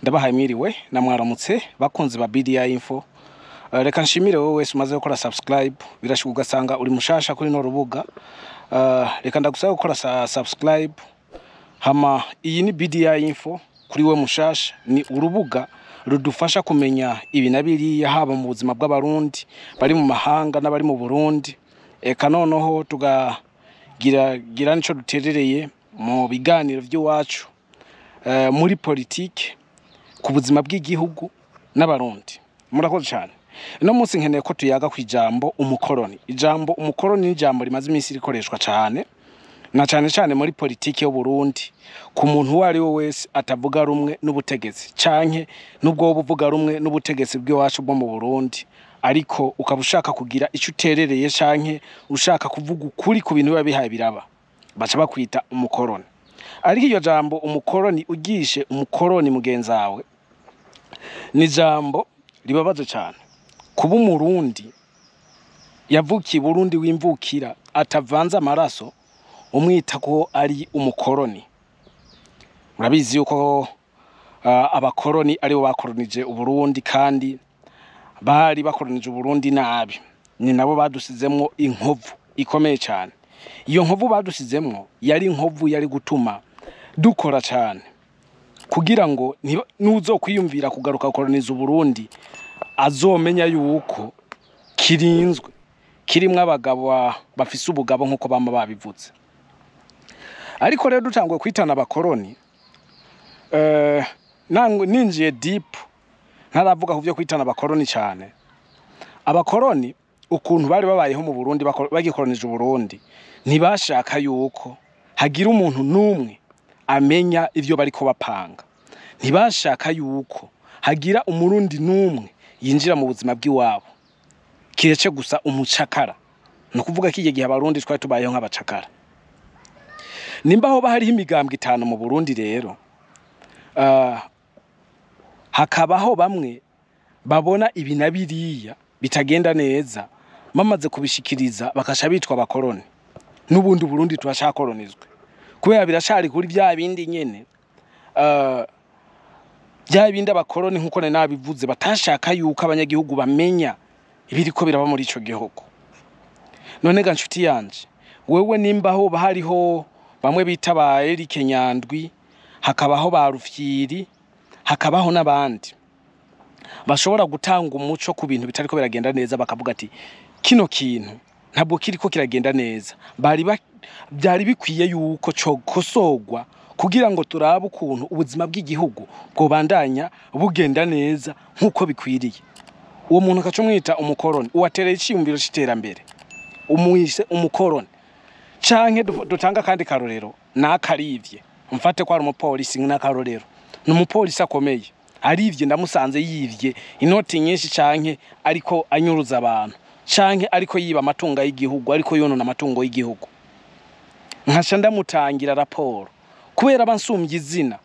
Ndabahaye mwiriwe na mwaramutse, bakunzi ba BDI Info. Reka nshimire wowe wese umaze gukora subscribe. Birashoboka ugasanga uri mushasha kuri no rubuga. Reka ndagusaba gukora subscribe. Hama iyi ni BDI Info kuri we mushasha, ni urubuga rudufasha kumenya ibi na biriya, haba mu buzima bw'Abarundi bari mu mahanga n'abari mu Burundi. Eka noneho tugagira gira nico duterereye mu biganiro by'iwacu, muri politike, ku buzima bw'igihugu n'Abarundi. Murakoze cyane. Uno munsi nkeneye ko tuyaga ku ijambo umukoroni. Ijambo umukoroni ni ijambo rimaze iminsi rikoreshwa cyane, na cyane cyane muri politike y'u Burundi, ku muntu uwo ari we wese atavuga rumwe n'ubutegetsi, canke n'ubwo woba uvuga rumwe n'ubutegetsi bw'iwacu bwo mu Burundi, ariko ukaba ushaka kugira icyo uterereye canke ushaka kuvuga ukuri ku bintu biba bihaye biraba, baca bakwita umukoroni. Ariko iryo jambo umukoroni, ugishe umukoroni mugenzi wawe, ni ijambo ribabaje cyane. Kuba Umurundi yavukiye Burundi w'imvukira, atavanze amaraso, umwita ko ari umukoroni. Murabizi yuko abakoroni aribo bakoronije Uburundi, kandi bari bakoronije Uburundi nabi. Ni nabo badusizemwo inkovu ikomeye cyane. Iyo nkovu badusizemwo yari inkovu yari gutuma dukora cyane kugira ngo nuzokwiyumvira kugaruka gukoroniza Uburundi azomenya yuko kirinzwe, kirimwo abagabo bafise ubugabo nk'uko bama babivuze. Ariko rero dutanguye kwitana abakoroni, ninjiye deep, ntaravuga ku byo kwitana abakoroni cyane. Abakoroni ukuntu bari babayeho mu Burundi, bagikoronije Uburundi, ntibashaka yuko hagira umuntu n'umwe amenya ivyo bariko bapanga. Ntibashaka yuko hagira Umurundi n'umwe yinjira mu buzima bw'iwabo, kiretse gusa umucakara. Ni ukuvuga ko igihe Abarundi twari tubayeho nk'abacakara. Nimba hoba hariho imigambwe 5 mu Burundi rero, hakabaho bamwe babona ibi na biriya bitagenda neza, bamaze kubishikiriza bakaca bitwa abakoroni. N'ubundi Burundi turacakoroniswe, kubera biracari kuri bya bindi nyene, bya bindi abakoroni, nkuko nari nabivuze, batashaka yuko abanyagihugu bamenya ibiriko biraba muri ico gihugu. None ga nshuti yanje, wewe nimba hoba hariho bamwe bita ba Eric Nyandwi, hakabaho ba Rufyiri, hakabaho n'abandi bashobora gutanga umuco ku bintu bitariko biragenda neza, bakavuga ati kino kintu ntabwo kiriko kiragenda neza, byari bikwiye yuko cokosorwa kugira ngo turabe ukuntu ubuzima bw'igihugu bwobandanya bugenda neza nk'uko bikwiriye, uwo muntu akaca umwita umukoroni. Uwatereye iciyumviro c'iterambere umwise umukoroni. Canke dutanga kandi karorero, nakarivye, mfate ko ari umupolisi n'akarorero, ni umupolisi akomeye, arivye, ndamusanze yivye inoti nyinshi, canke ariko anyuruza abantu, canke ariko yiba amatungo y'igihugu, ariko yonona amatungo y'igihugu, nkaca ndamutangira raporo. Kubera abansumbye izina,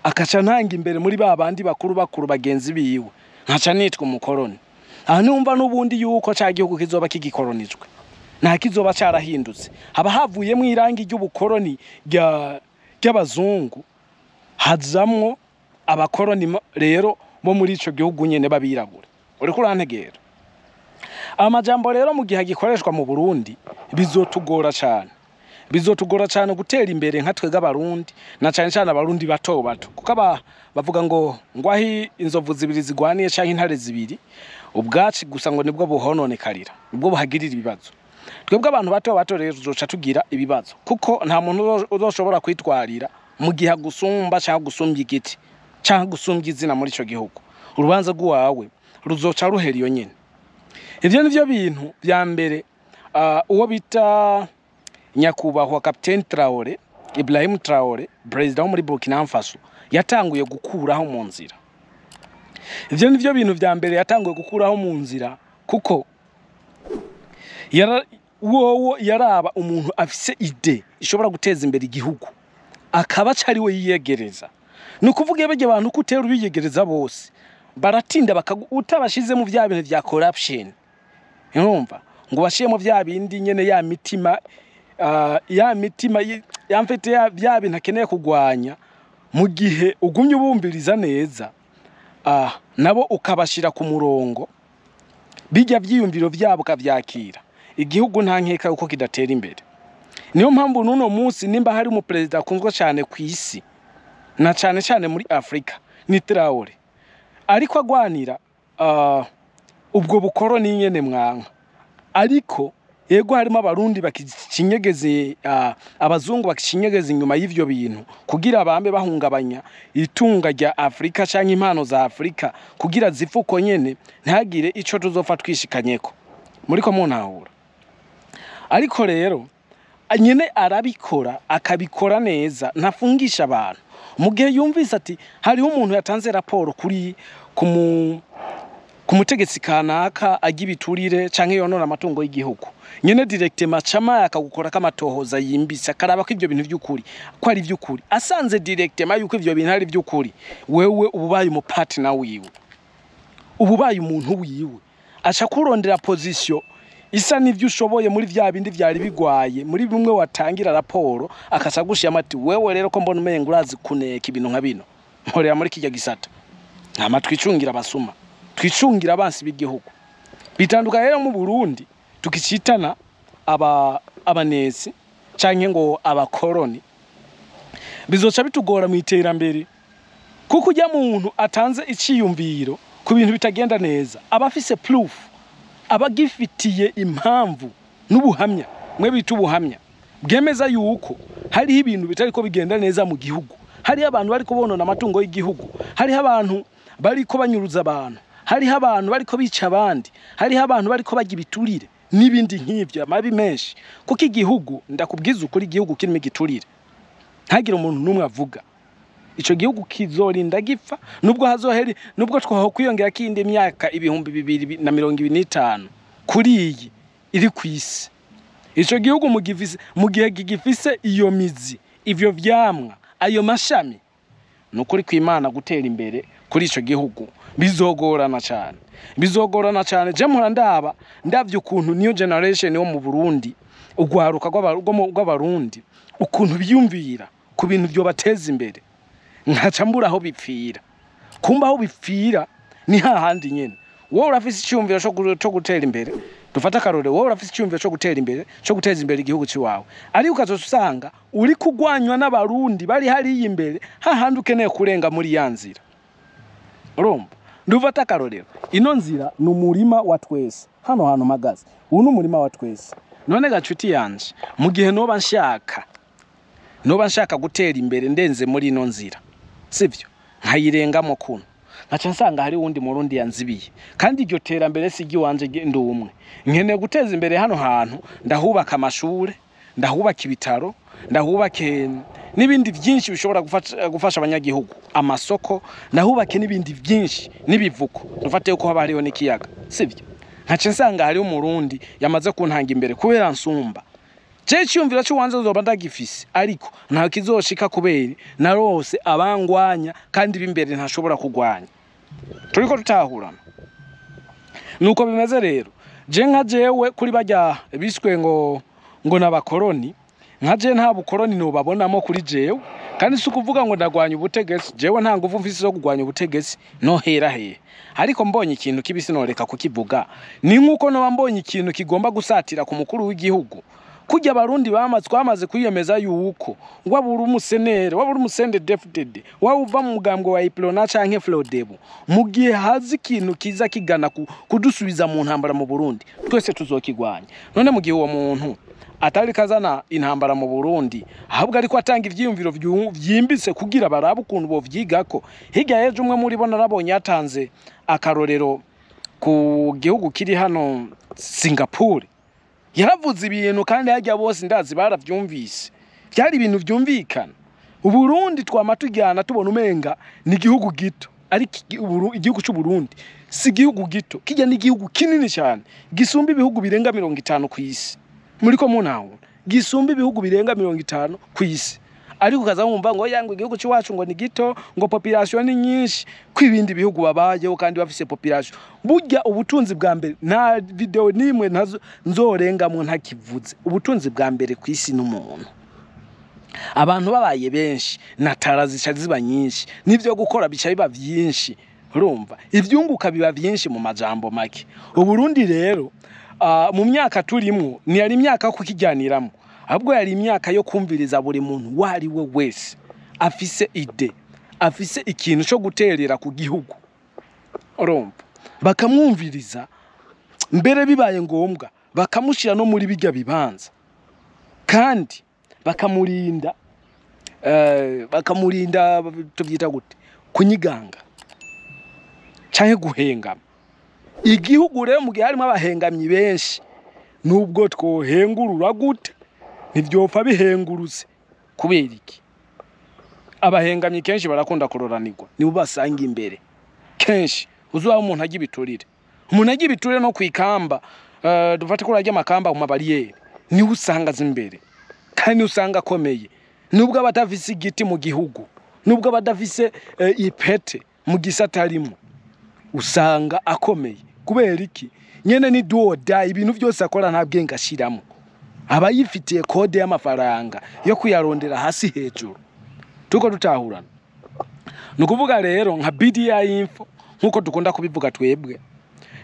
akaca ntanga imbere muri ba bandi bakuru bakuru bagenzi biwe, nkaca nitwa umukoroni. Aha numva n'ubundi yuko ca gihugu kizoba kigikoronijwe, nta kizoba carahindutse. Haba havuyemwo irangi ry'ubukoroni ry'abazungu, hazamwo abakoroni rero bo muri ico gihugu nyene b'abirabura. Uriko urantegera? Amajambo rero mu gihe agikoreshwa mu Burundi, bizotugora cane, bizotugora cane gutera imbere nka twebwe Abarundi, na cane cane Abarundi bato bato, kuko aba bavuga ngo ngwahi inzovu zibiri zigwaniye canke intare zibiri, ubwatsi gusa ngo nibwo buhononekarira, nibwo buhagirira ibibazo. Twebwe abantu bato bato rero tuzoca tugira ibibazo, kuko nta muntu uzoshobora kwitwarira mu gihe agusumba canke agusumbya igiti canke agusumbya izina muri ico gihugu. Urubanza rw'iwawe ruzoca ruhera iyo nyene. Ivyo nivyo bintu vya mbere. Uwo bita nyakubahwa Captain Traore, Ibrahim Traore, president wo muri Burkina Faso, yatanguye gukuraho mu nzira. Ivyo nivyo bintu vya mbere yatanguye gukuraho mu nzira, kuko wowo yaraba umuntu afise idée ishobora guteza imbere igihugu, akaba acari we yiyegereza. Ni ukuvuga iyo abantu ko utera ubiyegereza bose baratinda utabashize mu vya bintu vya corruption, urumva ngo bashiremo vya bindi nyene, ya mitima, ya mitima yamfite ya bya bintu akeneye kugwanya. Mu gihe ugumye ubumviriza neza, nabo ukabashira ku murongo, bijya vyiyumviro vyabo ukavyakira, igihugu nta nkeka yuko kidatera imbere. Niyo mpamvu n'uno munsi nimba hari umuperezida akunzwe cyane ku isi, na cyane cyane muri Afrika, ni Traore. Ariko agwanira ubwo bukoroni nyene mwanka. Ariko yego harimo Abarundi bakikinyegeze, abazungu bakikinyegeza inyuma y'ivyo bintu kugira bambe bahungabanya itunga rya Afrika canke impano za Afrika kugira zipfuko nyene, ntihagire ico tuzopfa twishikanyeko. Muriko muntahura? Ariko rero nyene arabikora, akabikora neza, ntafungisha abantu. Mu gihe yumvise ati hariho umuntu yatanze raporo kuri ku mutegetsi kanaka ajya ibiturire canke yonona amatungo y'igihugu, nyene directement cama akagukora kamatohoza yimbitse, akaraba ko ivyo bintu vy'ukuri ko ari vy'ukuri. Asanze directement yuko ivyo bintu ari vy'ukuri, wewe uba ubaye umu partner wiwe, uba ubaye umuntu wiwe, aca kurondera position isa n'ivyo ushoboye muri vya bindi vyari bigwaye muri bimwe watangira raporo, akaca gushiyamo ati wewe rero ko mbona umenga urazi kuneka ibintu nka bino, nkorera muri kirya gisata, hama twicungira abasuma, twicungira abansi b'igihugu. Bitandukanye rero mu Burundi tukicitana abanesi canke ngo abakoroni, bizoca bitugora mu iterambere, kuko ujya muntu atanze iciyumviro ku bintu bitagenda neza aba afise proof, aba agifitiye impamvu n'ubuhamya, mwe bita ubuhamya bwemeza yuko hariho ibintu bitariko bigenda neza mu gihugu, hariho abantu bariko bonona amatungo y'igihugu, hariho abantu bariko banyuruza abantu, hariho abantu bariko bica abandi, hariho abantu bariko barya ibiturire n'ibindi nk'ivyo, amabi menshi. Kuko igihugu, ndakubwiza ukuri, igihugu kirimo igiturire ntagire umuntu n'umwe avuga, ico gihugu kizorinda gipfa. Nubwo hazoheri, nubwo twaho kwiyongera kindi myaka 2025 kuri iyi iri kwisi, ico gihugu mugifise, mu gihe gifise iyo mizi, ivyo vyamwa, ayo mashami, nukuri kw'Imana gutera imbere kuri ico gihugu bizogorana cyane, bizogorana cyane. Je mpora ndaba, ndavye ukuntu new generation yo mu Burundi, ugwaruka rw'Abarundi, ukuntu biyumvira ku bintu byo bateza imbere, nkaca mbura aho bipfira. Kumba aho bipfira ni hahandi nyene wowe urafise icyumviro co gutera imbere. Dufate akarore, wowe urafise icyumviro co gutera imbere, co guteza imbere igihugu ciwawe, ariko ukazoca usanga uri kugwanywa n'Abarundi bari hariya imbere, hahandi ukeneye kurenga muri ya nzira. Urumva, ndufate akarorero, ino nzira ni umurima wa twese. Hano hantu mpagaze ubu ni umurima wa twese. None gacuti yanje, mu gihe noba nshaka gutera imbere ndenze muri ino nzira, sivyo, nkayirengamo kuno, nkaca nsanga hari wundi Murundi yanzibiye, kandi iryo terambere si iry'iwanje ndi umwe. Nkeneye guteza imbere hano hantu, ndahubaka amashure, ndahubaka ibitaro, ndahubake n'ibindi byinshi bishobora gufasha abanyagihugu, amasoko, ndahubake n'ibindi byinshi n'ibivuko, dufate yuko haba hariho n'ikiyaga, sivyo. Nkaca nsanga hariho Umurundi yamaze kuntanga imbere kubera nsumba. Je icyumviro cy'uwanze nzoba ndagifise, ariko nta kizoshika kubera narose abangwanya, kandi b'imbere ntashobora kugwanya. Turiko tutahurana? Nuko bimeze rero. Je nka jewe kuri barya biswe ngo n'abakoroni, nka je nta bukoroni nobabonamo kuri jewe. Kandi si ukuvuga ngo ndagwanya ubutegetsi, jewe nta nguvu mfise zo kugwanya ubutegetsi, no hera hehe. Ariko mbonye ikintu kibisi noreka kukivuga. Ni nkuko noba mbonye ikintu kigomba gusatira ku mukuru w'igihugu. Kurya Abarundi bamaze, twamaze kwiyemeza yuko waba uri umusenere, waba uri umu CNDD-FDD, waba uva mu mugambwe wa Uprona canke Frodebu, mu gihe haza ikintu kiza kigana kudusubiza mu ntambara mu Burundi, twese tuzokigwanya. None mu gihe uwo muntu atari kazana intambara mu Burundi, ahubwo ariko atanga ivyiyumviro vyimbitse kugira barabe ukuntu bovyigako, hirya y'ejo umwe muri bo narabonye yatanze akarorero ku gihugu kiri hano Singapore, yaravuze ibintu kandi hajya bose ndazi baravyumvise, byari ibintu vyumvikana. Uburundi twama tujyana tubona umenga ni igihugu gito, ariko igihugu c'u Burundi si igihugu gito, kijya ni igihugu kinini cyane gisumba ibihugu birenga 50 ku isi. Muriko muntahura? Gisumba ibihugu birenga 50 ku isi, ariko ukaza wumva ngo yangwa igihugu cy'iwacu ngo ni gito, ngo population ni nyinshi, ko ibindi bihugu babayeho kandi bafise population. Burya ubutunzi bwa mbere, nta video nimwe ntazo nzorengamwo ntakivuze, ubutunzi bwa mbere ku isi n'umuntu. Abantu babaye benshi, na tara zica ziba nyinshi, n'ivyo gukora bica biba vyinshi. Urumva, ivyunguka biba vyinshi. Mu majambo make, Uburundi rero mu myaka turimwo ntiyari imyaka yo kukijyaniramo, ahubwo yari imyaka yo kumviriza buri muntu uwo ari we wese afise idée, afise ikintu co guterera ku gihugu. Urumva, bakamwumviriza, mbere bibaye ngombwa bakamushyira no muri bijya bibanza, kandi bakamurinda bakamurinda, tubyita gute, kunyiganga canke guhengama. Igihugu rero mu gihe harimo abahengamyi benshi, nubwo twohengurura gute, ntivyopfa bihengurutse. Kubera iki? Abahengamyi kenshi barakunda kuroranirwa, nibo basanga imbere. Kenshi uzaba umuntu ajya ibiturire, umuntu ajya ibiturire no kwikamba, dufate ko urajya amakamba mu mabariyeri, niwe usanga aza imbere kandi niwe usanga akomeye, nubwo aba adafise igiti mu gihugu, nubwo aba adafise ipete mu gisata arimo, usanga akomeye. Kubera iki? Nyene ni doda, ibintu byose akora nta bwenge ashiramo, aba yifitiye code y'amafaranga yo kuyarondera hasi hejuru. Tuko dutahurana? Ni ukuvuga rero nka BDI Info, nk'uko dukunda kubivuga twebwe,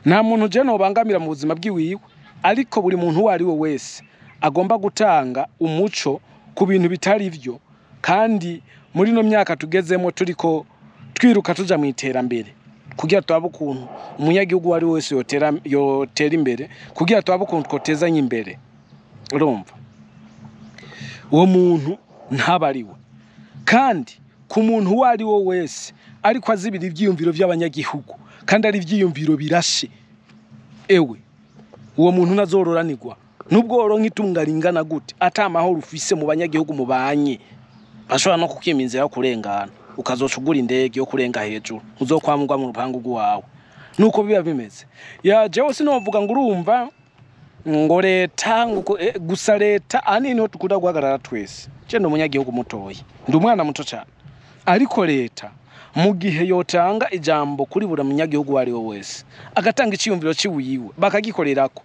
nta muntu je nobangamira mu buzima bwiwiwe, ariko buri muntu uwo ari we wese agomba gutanga umuco ku bintu bitari byo. Kandi muri no myaka tugezemo, turiko twiruka tuja mu iterambere kugira turabe ukuntu umunyagihugu uwo ari we wese yotera imbere, kugira turabe ukuntu twotezanya imbere. Urumva, uwo muntu ntaba ari we. Kandi ku muntu uwo ari we wese ariko azibira ivyiyumviro vy'abanyagihugu, kandi ari ivyiyumviro birashe, ewe, uwo muntu ntazororanirwa. Nubwo woronka itunga ringana gute, ata amahoro ufise mu banyagihugu mubanye, bashobora no kukima inzira yo kurengana, ukazoca ugura indege yo kurenga hejuru, uzokwamugwa mu rupangu rwawe. Nuko biba bimeze. Ya, jewe sinovuga ngo urumva ngo leta ngo gusa leta, ahanini niho dukunda guhagarara twese. Je ndi umunyagihugu mutoyi, ndi umwana muto cyane, ariko leta mu gihe yotanga ijambo kuri buri munyagihugu uwo ari we wese, agatanga iciyumviro ciwiwe, bakagikorerako,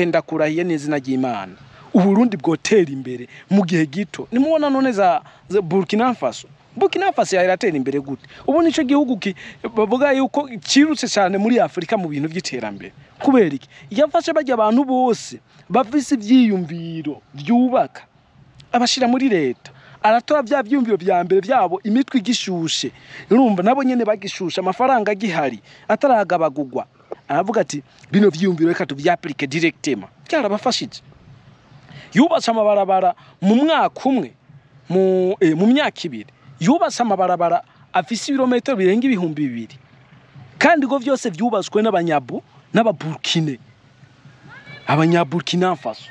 ndakurahiye n'izina ry'Imana, Uburundi bwotera imbere mu gihe gito. Nimubona none za Burkina Faso? Burkina Faso iratera imbere gute? Ubu nico gihugu bavuga yuko kirutse cyane muri Afurika mu bintu by'iterambere. Kubera iki? Yafashe bajya abantu bose bafise ivyiyumviro vyubaka, abashira muri leta, aratora bya vyiyumviro vya mbere vyabo, imitwe igishushe, urumva nabo nyene bagishusha, amafaranga agihari ataragabagurwa, aravuga ati: "Bino vyiyumviro reka tuvyapplique directement." Byarabafashije. Yubatse amabarabara mu mwaka umwe, mu myaka 2 yubatse amabarabara afise ibirometero birenga 2000, kandi ngo vyose vyubatswe n'abanyabu n'ababurkine, abanyaburkina Faso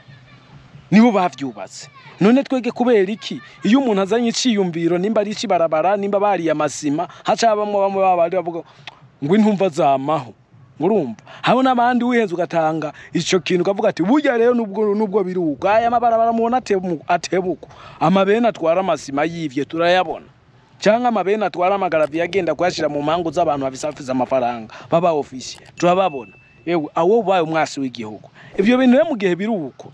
nibo bavyubatse. None twege kubera iki iyo umuntu azanye iciyumviro, nimba ari ikibarabara, nimba bariye amasima, haca habamwo bamwe babandi bavuga ngo intumva zamaho? Urumva, habo n'abandi wihenze ugatanga ico kintu, ukavuga ati: "Burya rero nubwo biruka, aya mabarabara mubona atebuko, amabene atwara amasima yivye turayabona, canke amabene atwara amagaraviye agenda kuyashira mu mpangu z'abantu bafise amafaranga baba ofisiye turababona." Ewe, awo ubaye umwasi w'igihugu. Ivyo bintu rero mu gihe biruko,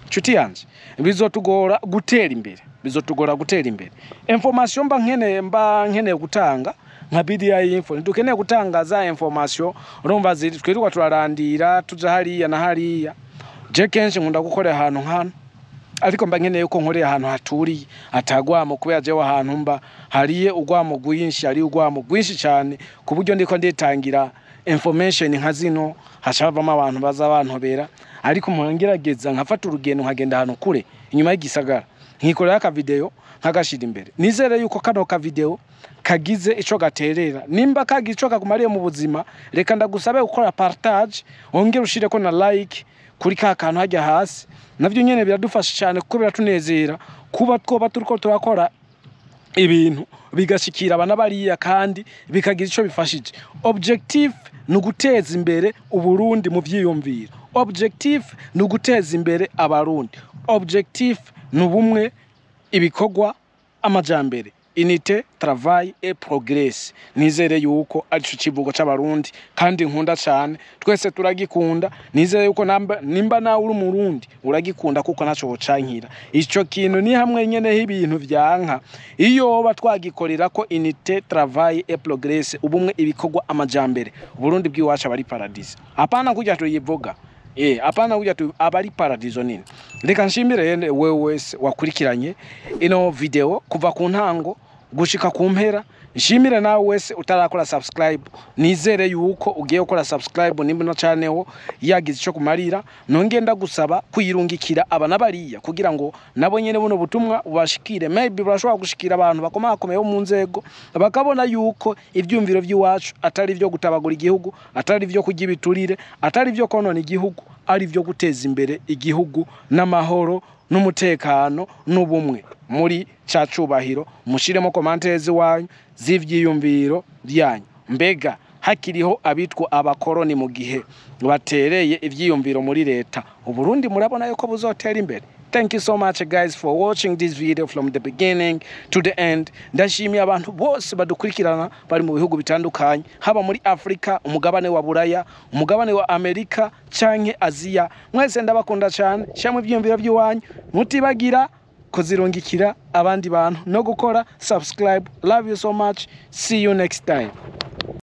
nshuti yanje, bizotugora gutera imbere, bizotugora gutera imbere. Information mba nkeneye gutanga nka BDI Info, ntidukeneye gutanga za information, urumva, ziri twirirwa turarandira tuja hariya na hariya. Je kenshi nkunda gukorera ahantu nkano, ariko mba nkeneye ko nkorera ahantu haturiye atagwamo, kubera jewe ahantu mba hariye urwamo rwinshi, hari urwamo rwinshi cyane, ku buryo ndiko nditangira information nka zino haca havamo abantu baza bantobera. Ariko mpora ngerageza nkafata urugendo, nkagenda ahantu kure inyuma y'igisagara, nkikorera akavideo, nkagashira imbere. Nizere yuko kano kavideo kagize ico gaterera. Nimba kagize ico kakumariye mu buzima, reka ndagusabe gukora partage, wongere ushireko na like kuri ka kantu hajya hasi. Navyo nyene biradufasha cyane, kuko biratunezera kuba twoba turiko turakora ibintu bigashikira abana bariya kandi bikagira ico bifashije. Objectif ni uguteza imbere Uburundi mu vyiyumviro, objectif ni uguteza imbere Abarundi, objectif ni ubumwe, ibikorwa, amajambere. Unité, travail et progrès. Nizere yuko arico civugo c'Abarundi kandi nkunda cane, twese turagikunda. Nizere yuko nimba nawe uri Umurundi uragikunda, kuko ntaco wocankira. Ico kintu ni hamwe nyene h'ibintu vyanka. Iyo twagikorera ko unité, travail et progrès, ubumwe, ibikorwa, amajambere, Uburundi bw'iwacu aba ari paradis. Apana kurya tuyivuga, apana kurya tu aba ari paradiso nini. Reka nshimire yende wewe wese wakurikiranye ino video kuva ku ntango gushika ku mpera. Nshimire nawe wese utarakora subscribe. Nizere yuko ugiye gukora subscribe nimba ino channel yagize ico kumarira. Nongeye ndagusaba kuyirungikira aba nabariya kugira ngo nabo nyene buno butumwa bubashikire. Maybe burashobora gushikira abantu bakomakomeye bo mu nzego, bakabona yuko ivyumviro vy'iwacu atari ivyo gutabagura igihugu, atari ivyo kurya ibiturire, atari ivyo konona igihugu, ari ivyo guteza imbere igihugu n'amahoro n'umutekano n'ubumwe muri ca cubahiro. Mushiremo commentaires wanyu z'ivyiyumviro byanyu. Mbega hakiriho abitwa abakoroni mu gihe batereye ivyiyumviro muri leta, Uburundi murabona yuko buzotera imbere? Thank you so much, guys, for watching this video from the beginning to the end. Ndashimiye abantu bose badukurikirana bari mu bihugu bitandukanye, haba muri Afrika, umugabane wa Buraya, umugabane wa Amerika canke Aziya. Mwese ndabakunda cyane. Shamwe ivyiyumviro by'iwanyu, mutibagira kuzirungikira abandi bantu no gukora subscribe. Love you so much. See you next time.